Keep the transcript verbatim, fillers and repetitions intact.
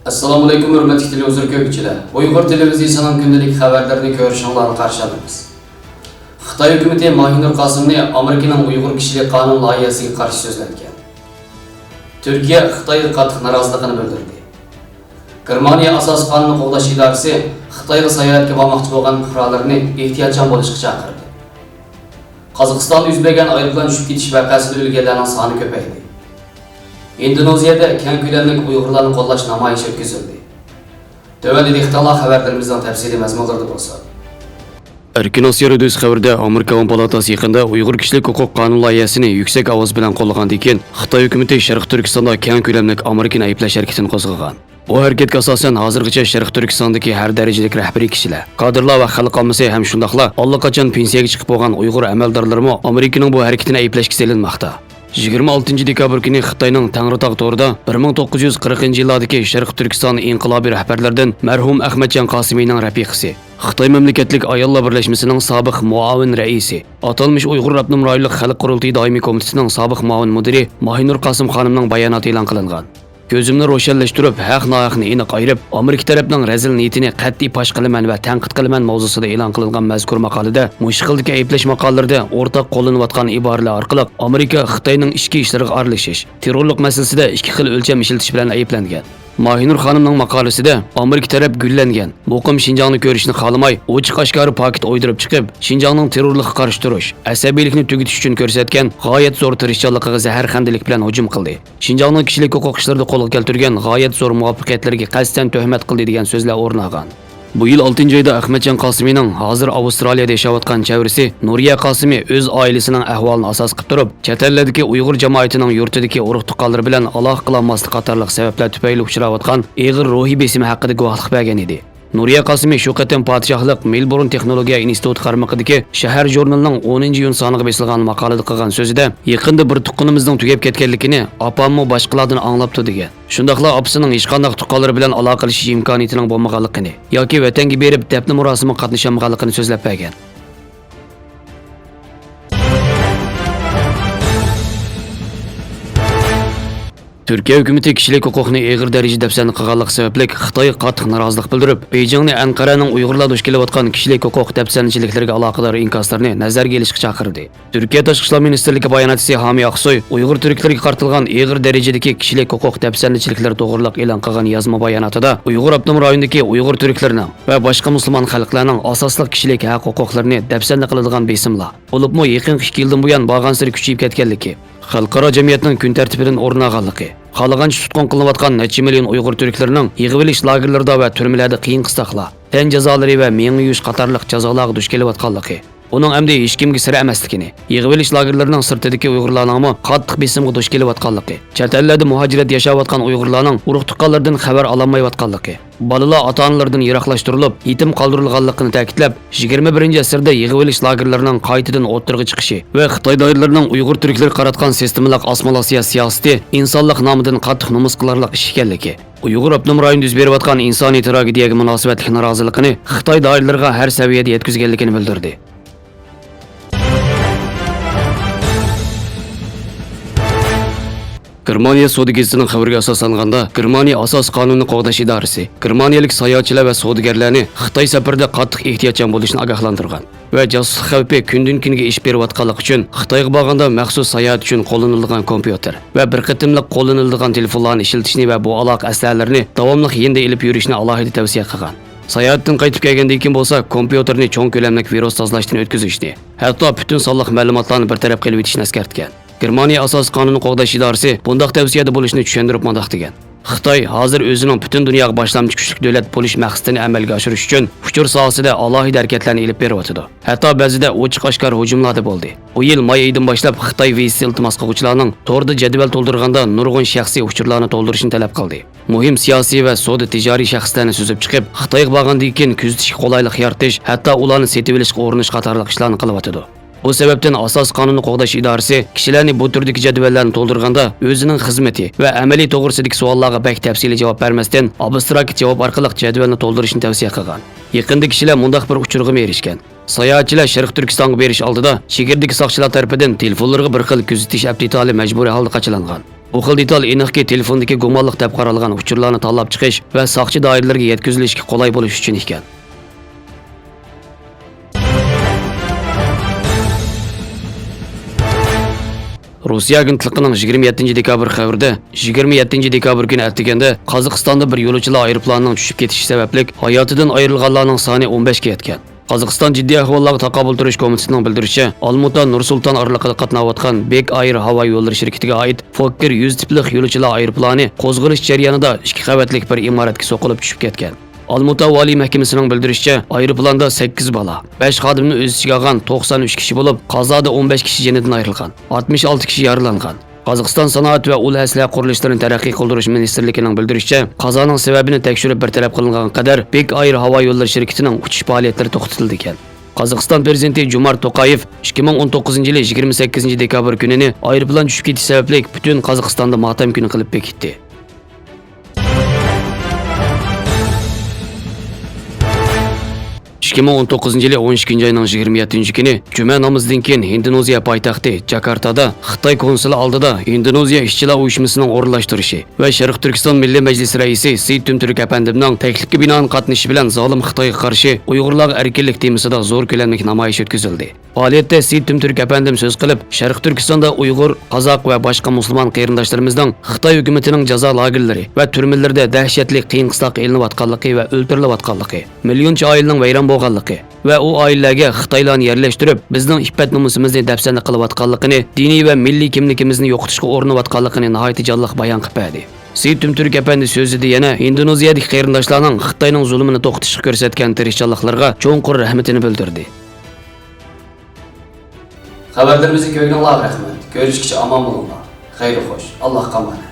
ئەسسالامۇئەلەيكۇم، ھۆرمەتلىك تېلېۋىزور كۆرگۈچىلەر! ئۇيغۇر تېلېۋىزىيىسىنىڭ كۈندىلىك خەۋەرلىرىنى كۆرۈشۈڭلارنى قارشى ئالىمىز. خىتاي ھۆكۈمىتى ماھىنۇر قاسىمنى ئامېرىكىنىڭ ئۇيغۇر كىشىلىك قانۇن لايىھەسىگە قارشى سۆزلەتكەن. تۈركىيە خىتايغا قاتتىق نارازىلىقىنى بىلدۈردى. گېرمانىيە ئاساسىي قانۇننى قوغداش ئىدارىسى خىتايغا ساياھەتكە بارماقچى بولغان پۇقرالىرىنى ئېھتىياتچان بولۇشقا چاقىردى. قازاقىستاندا يۈز بەرگەن ئايروپىلان چۈشۈپ كېتىش ۋەقەسىدە ئۆلگەنلەرنىڭ سانى كۆپەيدى. ئىندونېزىيەدە كەڭ كۆلەملىك ئۇيغۇرلارنى قوللاش نامايىشى ئۆتكۈزۈلدى. تۆۋەندە دىققىتىڭلار خەۋەرلىرىمىزنىڭ تەپسىلىي مەزمۇنلىرىدا بولسۇن. ئەركىن ئاسىيا رادىيوسى خەۋىرىدە، ئامېرىكا ئاۋام پالاتاسى يېقىندا ئۇيغۇر كىشىلىك ھوقۇق قانۇن لايىھەسىنى يۈكسەك ئاۋاز بىلەن قوللىغاندىن كېيىن، خىتاي ھۆكۈمىتى شەرقىي تۈركىستاندا كەڭ كۆلەملىك ئامېرىكىنى ئەيىبلەش ھەرىكىتىنى قوزغىغان. بۇ ھەرىكەتكە ئاساسەن، ھازىرغىچە شەرقىي تۈركىستاندىكى ھەر دەرىجىلىك رەھبىرىي كىشىلەر، كادىرلار ۋە خەلق ئاممىسى ھەم شۇنداقلا ئاللىقاچان پېنسىيەگە چىقىپ بولغان ئۇيغۇر ئەمەلدارلىرىمۇ ئامېرىكىنىڭ بۇ ھەرىكىتىنى ئەيىبلەشكە سېلىنماقتا. يىگىرمە ئالتىنچى دېكابىر كۈنى خىتاينىڭ تەڭرىتاغ تورىدا بىر مىڭ توققۇز يۈز قىرىقىنچى يىللاردىكى شەرقىي تۈركىستان ئىنقىلابىي رەھبەرلىرىدىن مەرھۇم ئەخمەتجان قاسىمىنىڭ رەپىقىسى، خىتاي مەملىكەتلىك ئاياللار بىرلەشمىسىنىڭ سابىق مۇئاۋىن رەئىسى، ئاتالمىش ئۇيغۇر ئاپتونوم رايونلۇق خەلق قۇرۇلتىيى دائىمىي كومىتېتىنىڭ سابىق مۇئاۋىن مۇدىرى ماھىنۇر قاسىم خانىمنىڭ باياناتى ئېلان قىلىنغان. كۆزۈمنى روشەنلەشتۈرۈپ، ھەق-ناھەقنى ئېنىق ئايرىپ، ئامېرىكا تەرەپنىڭ رەزىل نىيىتىنى قەتئىي پاش قىلىمەن ۋە تەنقىد قىلىمەن ماۋزۇسىدا ئېلان قىلىنغان مەزكۇر ماقالىدە مۇشۇ خىلدىكى ئەيىبلەش ماقالىلىرىدە ئورتاق قوللىنىۋاتقان ئىبارىلەر ئارقىلىق ئامېرىكا خىتاينىڭ ئىچكى ئىشلىرىغا ئارىلىشىش، تېررورلۇق مەسىلىسىدە ئىككى خىل ئۆلچەم ئىشلىتىش بىلەن ئەيىبلەنگەن. ماھىنۇر خانىمنىڭ ماقالىسىدە ئامېرىكا تەرەپ گۈللەنگەن، مۇقىم شىنجاڭنى كۆرۈشنى خالىماي، ئوچۇق-ئاشكارا پاكىت ئويدۇرۇپ چىقىپ، شىنجاڭنىڭ تېررورلۇققا قارشى تۇرۇش، ئەسەبىيلىكنى تۈگىتىش ئۈچۈن كۆرسەتكەن غايەت زور تىرىشچانلىقىغا زەھەرخەندىلىك بىلەن ھۇجۇم قىلدى. شىنجاڭنىڭ كىشىلىك ھوقۇق ئىشلىرىدا قولغا كەلتۈرگەن غايەت زور مۇۋەپپەقىيەتلىرىگە قەستەن تۆھمەت قىلدى دېگەن سۆزلەر ئورۇن ئالغان. بۇ يىل ئالتىنچى ئايدا ئەخمەتجان قاسىمىنىڭ، ھازىر ئاۋسترالىيەدە ياشاۋاتقان چەۋرىسى نۇرىيە قاسىمى ئۆز ئائىلىسىنىڭ ئەھۋالىنى ئاساس قىلىپ تۇرۇپ، چەت ئەللەردىكى ئۇيغۇر جامائىتىنىڭ يۇرتىدىكى ئۇرۇق-تۇغقانلىرى بىلەن ئالاقە قىلالماسلىق قاتارلىق سەۋەبلەر تۈپەيلى ئۇچراۋاتقان ئېغىر روھىي بېسىمى ھەققىدە گۇۋاھلىق بەرگەن ئىدى. نۇرىيە قاسىمى شۇ قېتىم پادىشاھلىق مېلبورن تېخنولوگىيە ئىنستىتۇتى قارمىقىدىكى شەھەر ژۇرنىلىنىڭ ئونىنچى ئىيۇن سانىغا بېسىلغان ماقالىدە قىلغان سۆزىدە، يېقىندا بىر تۇغقىنىمىزنىڭ تۈگەپ كەتكەنلىكىنى ئاپاممۇ باشقىلاردىن ئاڭلاپتۇ دېگەن. شۇنداقلا ئاپىسىنىڭ ھېچقانداق تۇغقانلىرى بىلەن ئالاقىلىشىش ئىمكانىيىتىنىڭ بولمىغانلىقىنى ياكى ۋەتەنگە بېرىپ دەپنە مۇراسىمىغا قاتنىشالمىغانلىقىنى سۆزلەپ بەرگەن. تۈركىيە ھۆكۈمىتى كىشىلىك ھوقۇقنى ئېغىر دەرىجىدە دەپسەندە قىلغانلىقى سەۋەبلىك خىتايغا قاتتىق نارازىلىق بىلدۈرۈپ، بېيجىڭنى ئەنقەرەنىڭ ئۇيغۇرلار دۇچ كېلىۋاتقان كىشىلىك ھوقۇق دەپسەندىچىلىكلىرىگە ئالاقىدار ئىنكاسلىرىنى نەزەرگە ئېلىشقا چاقىردى. تۈركىيە تاشقى ئىشلار مىنىستىرلىكى باياناتچىسى ھامى ئاقسوي ئۇيغۇر تۈركلىرىگە قارىتىلغان ئېغىر دەرىجىدىكى كىشىلىك ھوقۇق دەپسەندىچىلىكلىرى توغرىلىق ئېلان قىلغان يازما باياناتىدا ئۇيغۇر ئاپتونوم رايونىدىكى ئۇيغۇر تۈركلىرىنىڭ ۋە باشقا مۇسۇلمان خەلقلەرنىڭ ئاساسلىق كىشىلىك ھەق ھوقۇقلىرىنى دەپسەندە قىلىدىغان بېسىملار، بولۇپمۇ يېقىنقى ئىككى يىلدىن بۇيان بارغانسېرى كۈچىيىپ كەتكەنلىكى، خەلقئارا جەمئىيەتنىڭ كۈن تەرتىپىدىن ئورۇن ئالغانلىقى، خالىغانچە تۇتقۇن قىلىنىۋاتقان نەچچە مىليون ئۇيغۇر تۈركلىرىنىڭ يىغىۋېلىش لاگېرلىرىدا ۋە تۈرمىلەردە قىيىن قىستاقلار، تەن جازالىرى ۋە مېڭە يۇيۇش قاتارلىق جازالارغا دۇچ كېلىۋاتقانلىقى، ئۇنىڭ ئەمدى ھېچكىمگە سىر ئەمەسلىكىنى، يىغىۋېلىش لاگېرلىرىنىڭ سىرتىدىكى ئۇيغۇرلارنىڭمۇ قاتتىق بېسىمغا دۇچ كېلىۋاتقانلىقى، چەت ئەللەردە مۇھاجىرەتتە ياشاۋاتقان ئۇيغۇرلارنىڭ ئۇرۇق-تۇغقانلىرىدىن خەۋەر ئالالمايۋاتقانلىقى، بالىلار ئاتا-ئانىلىرىدىن يىراقلاشتۇرۇلۇپ، يېتىم قالدۇرۇلغانلىقىنى تەكىتلەپ، يىگىرمە بىرىنچى ئەسىردە يىغىۋېلىش لاگېرلىرىنىڭ قايتىدىن ئوتتۇرىغا چىقىشى ۋە خىتاي دائىرىلىرىنىڭ ئۇيغۇر تۈركلىرىگە قاراتقان سىستېمىلىق ئاسسىمىلياتسىيە سىياسىتى ئىنسانلىق نامىدىن قاتتىق نومۇس قىلارلىق ئىش ئىكەنلىكى، ئۇيغۇر ئاپتونوم رايونىدا يۈز بېرىۋاتقان ئىنسانىي تراگېدىيەگە مۇناسىۋەتلىك نارازىلىقىنى خىتاي دائىرىلىرىغا ھەر سەۋىيەدە يەتكۈزگەنلىكىنى بىلدۈردى. گېرمانىيە سودا گېزىتىنىڭ خەۋىرىگە ئاساسلانغاندا، گېرمانىيە ئاساسىي قانۇننى قوغداش ئىدارىسى گېرمانىيەلىك ساياھەتچىلەر ۋە سودىگەرلەرنى خىتاي سەپىرىدە قاتتىق ئېھتىياتچان بولۇشنى ئاگاھلاندۇرغان ۋە جاسۇسلۇق خەۋپى كۈندىن-كۈنگە ئېشىپ بېرىۋاتقانلىقى ئۈچۈن، خىتايغا بارغاندا مەخسۇس ساياھەت ئۈچۈن قوللىنىلىدىغان كومپيۇتېر ۋە بىر قېتىملىق قوللىنىلىدىغان تېلېفونلارنى ئىشلىتىشنى ۋە بۇ ئالاقە ئەسلىھەلىرىنى داۋاملىق يېنىدا ئېلىپ يۈرۈشنى ئالاھىدە تەۋسىيە قىلغان. ساياھەتتىن قايتىپ كەلگەندىن كېيىن بولسا، كومپيۇتېرنى چوڭ كۆلەملىك ۋىرۇس تازىلاشتىن ئۆتكۈزۈشنى، ھەتتا پۈتۈن سانلىق مەلۇماتلارنى بىر تەرەپ قىلىۋېتىشنى ئەسكەرتكەن. گېرمانىيە ئاساسىي قانۇننى قوغداش ئىدارىسى بۇنداق تەۋسىيەدە بولۇشنى چۈشەندۈرۈپ مۇنداق دېگەن: خىتاي ھازىر ئۆزىنىڭ پۈتۈن دۇنياغا باشلامچى كۈچلۈك دۆلەت بولۇش مەقسىتىنى ئەمەلگە ئاشۇرۇش ئۈچۈن ئۇچۇر ساھەسىدە ئالاھىدە ھەرىكەتلەرنى ئېلىپ بېرىۋاتىدۇ. ھەتتا بەزىدە ئوچۇق-ئاشكارا ھۇجۇملاردا بولدى. بۇ يىل ماي ئېيىدىن باشلاپ خىتاي ۋىزىسى ئىلتىماس قىلغۇچىلارنىڭ توردا جەدۋەل تولدۇرغاندا نۇرغۇن شەخسىي ئۇچۇرلارنى تولدۇرۇشنى تەلەپ قىلدى. مۇھىم سىياسىي ۋە سودا تىجارىي شەخسلەرنى سۈزۈپ چىقىپ، خىتايغا بارغاندىن كېيىن كۆزىتىشكە قولايلىق يارىتىش، ھەتتا ئۇلارنى سېتىۋېلىشقا ئۇرۇنۇش قاتارلىق ئىشلارنى قىلىۋاتىدۇ. بۇ سەۋەبتىن ئاساسىي قانۇننى قوغداش ئىدارىسى كىشىلەرنى بۇ تۈردىكى جەدۋەللەرنى تولدۇرغاندا ئۆزىنىڭ خىزمىتى ۋە ئەمەلى توغرىسىدىكى سوئاللارغا بەك تەپسىلىي جاۋاب بەرمەستىن، ئابستراكت جاۋاب ئارقىلىق جەدۋەلنى تولدۇرۇشنى تەۋسىيە قىلغان. يېقىندا كىشىلەر مۇنداق بىر ئۇچۇرغىمۇ ئېرىشكەن. ساياھەتچىلەر شەرقىي تۈركىستانغا بېرىش ئالدىدا چېگرىدىكى ساقچىلار تەرىپىدىن تېلېفونلىرىغا بىر خىل كۆزىتىش ئەپ دېتالى مەجبۇرىي ھالدا قاچىلانغان. بۇ خىل دېتال ئېنىقكى تېلېفوندىكى گۇمانلىق دەپ قارالغان ئۇچۇرلارنى تاللاپ چىقىش ۋە ساقچى دائىرىلىرىگە يەتكۈزۈلۈشكە قولاي بولۇش ئۈچۈن ئىكەن. روسىيە ئاگېنتلىقىنىڭ يىگىرمە يەتتىنچى دېكابىر خەۋىرىدە، يىگىرمە يەتتىنچى دېكابىر كۈنى ئەتىگەندە قازاقىستاندا بىر يولۇچىلار ئايروپىلانىنىڭ چۈشۈپ كېتىشى سەۋەبلىك ھاياتىدىن ئايرىلغانلارنىڭ سانى ئون بەشكە يەتكەن. قازاقىستان جىددىي ئەھۋاللارغا تاقابىل تۇرۇش كومىتېتىنىڭ بىلدۈرۈشىچە، ئالمۇتا نۇر سۇلتان ئارىلىقىدا قاتناۋاتقان بېك ئاير ھاۋا يوللىرى شىركىتىگە ئائىت فوككېر يۈز تىپلىق يولۇچىلار ئايروپىلانى قوزغىلىش جەريانىدا ئىككى قەۋەتلىك بىر ئىمارەتكە سوقۇلۇپ چۈشۈپ كەتكەن. ئالمۇتا ۋالىي مەھكىمىسىنىڭ بىلدۈرۈشىچە، ئايروپىلاندا سەككىز بالا، بەش خادىمنى ئۆز ئىچىگە ئالغان توقسان ئۈچ كىشى بولۇپ، قازادا ئون بەش كىشى جېنىدىن ئايرىلغان، ئاتمىش ئالتە كىشى يارىلانغان. قازاقىستان سانائەت ۋە ئۇل ئەسلىھە قۇرۇلۇشلىرىنى تەرەققىي قىلدۇرۇش مىنىستىرلىكىنىڭ بىلدۈرۈشىچە، قازانىڭ سەۋەبىنى تەكشۈرۈپ بىر تەرەپ قىلىنغانغا قەدەر بېك ئاير ھاۋا يوللىرى شىركىتىنىڭ ئۇچۇش پائالىيەتلىرى توختىتىلىدىكەن. قازاقىستان پىرېزىدېنتى جۇمارت توقايېۋ ئىككى مىڭ ئون توققۇزىنچى يىلى يىگىرمە سەككىزىنچى دېكابىر كۈنىنى ئايروپىلان چۈشۈپ كېتىش سەۋەبلىك پۈتۈن قازاقىستاندا ماتەم كۈنى قىلىپ بېكىتتى. ئىككى مىڭ ئون توققۇزىنچى يىلى ئون ئىككىنچى ئاينىڭ يىگىرمە يەتتىنچى كۈنى جۈمە نامىزىدىن كېيىن ھىندونېزىيە پايتەختى جاكارتادا خىتاي كونسۇلى ئالدىدا ھىندونېزىيە ئىشچىلار ئۇيۇشمىسىنىڭ ئورۇنلاشتۇرۇشى ۋە شەرقىي تۈركىستان مىللىي مەجلىسى رەئىسى سېيىت تۈمتۈرك ئەپەندىمنىڭ تەكلىپكە بىنائەن قاتنىشىشى بىلەن زالىم خىتايغا قارشى ئۇيغۇرلارغا ئەركىنلىك تېمىسىدا زور كۆلەملىك نامايىش ئۆتكۈزۈلدى. پائالىيەتتە سېيىت تۈمتۈرك ئەپەندىم سۆز قىلىپ، شەرقىي تۈركىستاندا ئۇيغۇر، قازاق ۋە باشقا مۇسۇلمان قېرىنداشلىرىمىزنىڭ خىتاي ھۆكۈمىتىنىڭ جازا لاگېرلىرى ۋە تۈرمىلىرىدە دەھشەتلىك قىيىن-قىستاققا ئېلىنىۋاتقانلىقى ۋە ئۆلتۈرۈلۈۋاتقانلىقى، مىليونچە ئائىلىنىڭ ۋەيران بولغانلىقى ۋە ئۇ ئائىلىلەرگە خىتايلارنى يەرلەشتۈرۈپ، بىزنىڭ ئىپپەت-نومۇسىمىزنى دەپسەندە قىلىۋاتقانلىقىنى، دىنىي ۋە مىللىي كىملىكىمىزنى يوقىتىشقا ئۇرۇنۇۋاتقانلىقىنى ناھايىتى جانلىق بايان قىلىپ بەردى. سېيىت تۈمتۈرك ئەپەندى سۆزىدە يەنە ھىندونېزىيەدىكى قېرىنداشلارنىڭ خىتاينىڭ زۇلۇمىنى توختىتىشقا كۆرسەتكەن تىرىشچانلىقلىرىغا چوڭقۇر رەھمىتىنى بىلدۈردى. خەۋەرلىرىمىزنى كۆرگىنىڭلارغا رەھمەت. كۆرۈشكىچە ئامان بولۇڭلار. خەير خوش. ئاللاھقا ئامانەت.